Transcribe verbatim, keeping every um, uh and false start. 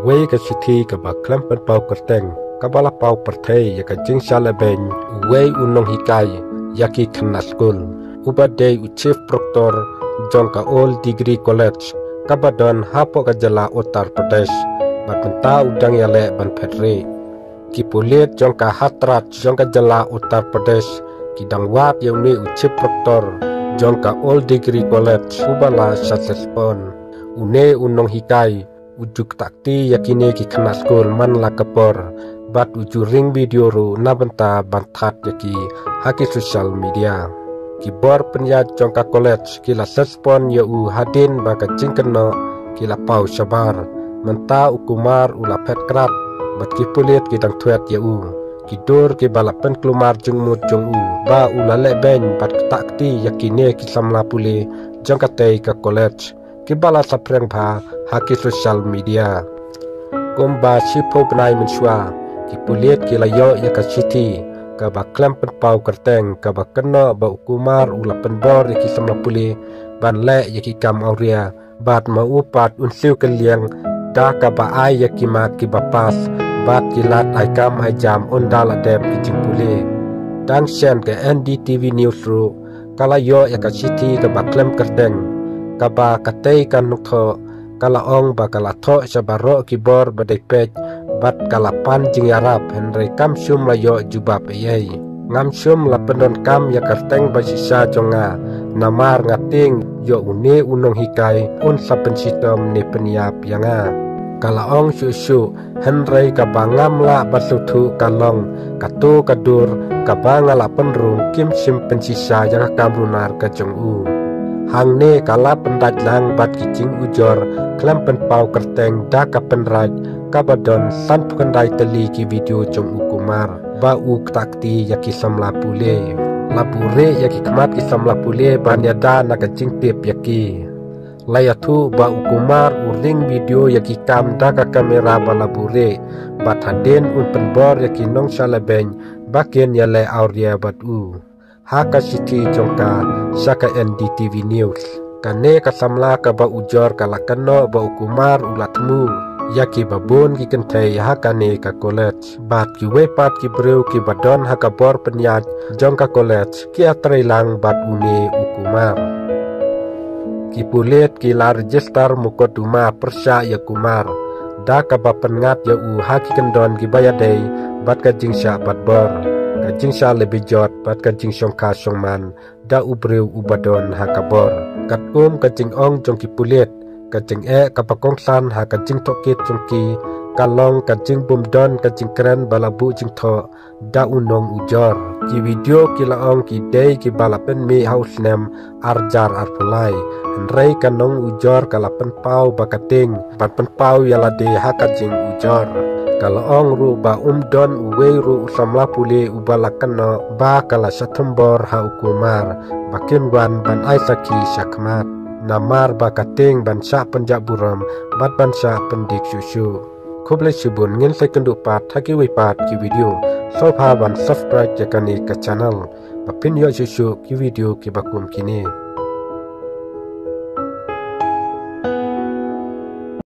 Wei ka shithi kaba khlem pynpaw kyrteng kaba la paw pyrthei ïa ka jingshah lehbeiñ uwei u nonghikai ïa ki khynnah skul uba dei u chief proctor jong ka Old Degree College kaba don hapoh ka jylla Uttar Pradesh, bad mynta u dang ïaleh ban phet rieh. Ki pulit jong ka Hathras jong ka jylla Uttar Pradesh ki dang wad ïa une u chief proctor jong ka Old Degree College uba la shah leh spon. Une u nonghikai u ju ktah kti ïa kine ki khynnah skul man la ka por, bad u ju ring video ruh na bynta ban thad ïa ki ha ki social media. Ki bor pynïaid jong ka college ki la leh spon ïa u hadien ba ka jingkynnoh ki la paw shabar. Mynta u Kumar u la phet krad bad ki pulit ki dang thuet ïa u. Ki dur kiba la pynkulmar jingmut jong u ba u la lehbeiñ bad ktah kti ïa kine ki samla pule jong katei ka college kiba la saphriang bha ha ki social media. Kumba shiphew bnai mynshuwa, ki pulit ki la ïoh ïa ka shithi kaba khlem pynpaw kyrteng kaba kynnoh ba u Kumar u la pynbor ïa ki samla pule ban leh ïa ki kam awria, bad ma u pat un siew kylliang da kaba ai ïa ki mark kiba pass bad ki lad ai kam ai jam ynda la dep ki jingpule. Dang shen ka N D T V News ruh ka la ïoh ïa ka shithi kaba khlem kyrteng kaba katei ka nongthoh ka la ong ba ka la thoh sha baroh ki bor ba dei peit bad ka la pan jingïarap, hynrei kam shym la ïoh jubab ei ei. Ngam shym la pyndonkam ïa ka kyrteng ba shisha jong nga, namar nga tieng ïoh une u nonghikai un sa pynshitom ne pynïap ïa nga, ka la ong shuh shuh. Hynrei kaba ngam lah ban sngewthuh ka long, kato ka dur kaba nga la pynrung kim shym pynshisha ïa ka kam runar ka jong u. Hangne ka la pyndait lang bad ki jingujor khlem pynpaw kyrteng da ka pynrite kaba don sanphew khyndai tylli ki video jong u Kumar ba u ktah kti ïa ki samla pule. La buhrieh ïa ki khmat ki samla pule ban ïada na ka jingtip ïa ki. La ïathuh ba u Kumar u ring video ïa ki kam da ka kamera ba la buhrieh, bad hadien un pynbor ïa ki nongshah lehbeiñ ba kin ïaleh awria bad u. Ha ka shithi jong ka sha ka N D T V News, kane ka samla kaba ujor ka la kynnoh ba u Kumar u la thmu ïa kiba bun ki kynthei ha kane ka college, bad kiwei pat ki briew kiba don ha ka bor pynïaid jong ka college ki ïatrei lang bad une u Kumar. Ki pulit ki la register mukotduma pyrshah ïa Kumar da kaba pynngat ïa u ha ki kyndon kiba ïadei bad ka jingshah batbor, ka jingshah lehbeiñ jot bad ka jingshongkha shongman da u briew uba don ha ka bor. Katkum ka jingong jong ki pulit, ka jingeh kaba kongsan ha ka jingtohkit jong ki ka long ka jingbymdon ka jingkren ba la buh jingthoh da u nongujor. Ki video ki la ong ki dei kiba la pynmih ha u snem ar hajar arphew lai, hynrei ka nongujor ka la pynpaw ba ka tieng ban pynpaw ïa lade ha ka jingujor. Ka la ong ruh ba um don uwei ruh u samla pule uba la kynnoh ba ka la shah thombor ha u Kumar ba kin wan ban ai sakhi shakhmat, namar ba ka tieng ban shah pynjah burom bad ban shah pyndik shuh shuh. Khublei shibun, ngin sa ïakynduh pat ha kiwei pat ki video. Sngewbha ban subscribe ïa kane ka channel ba phin ïoh shuh shuh ki video kiba kum kine.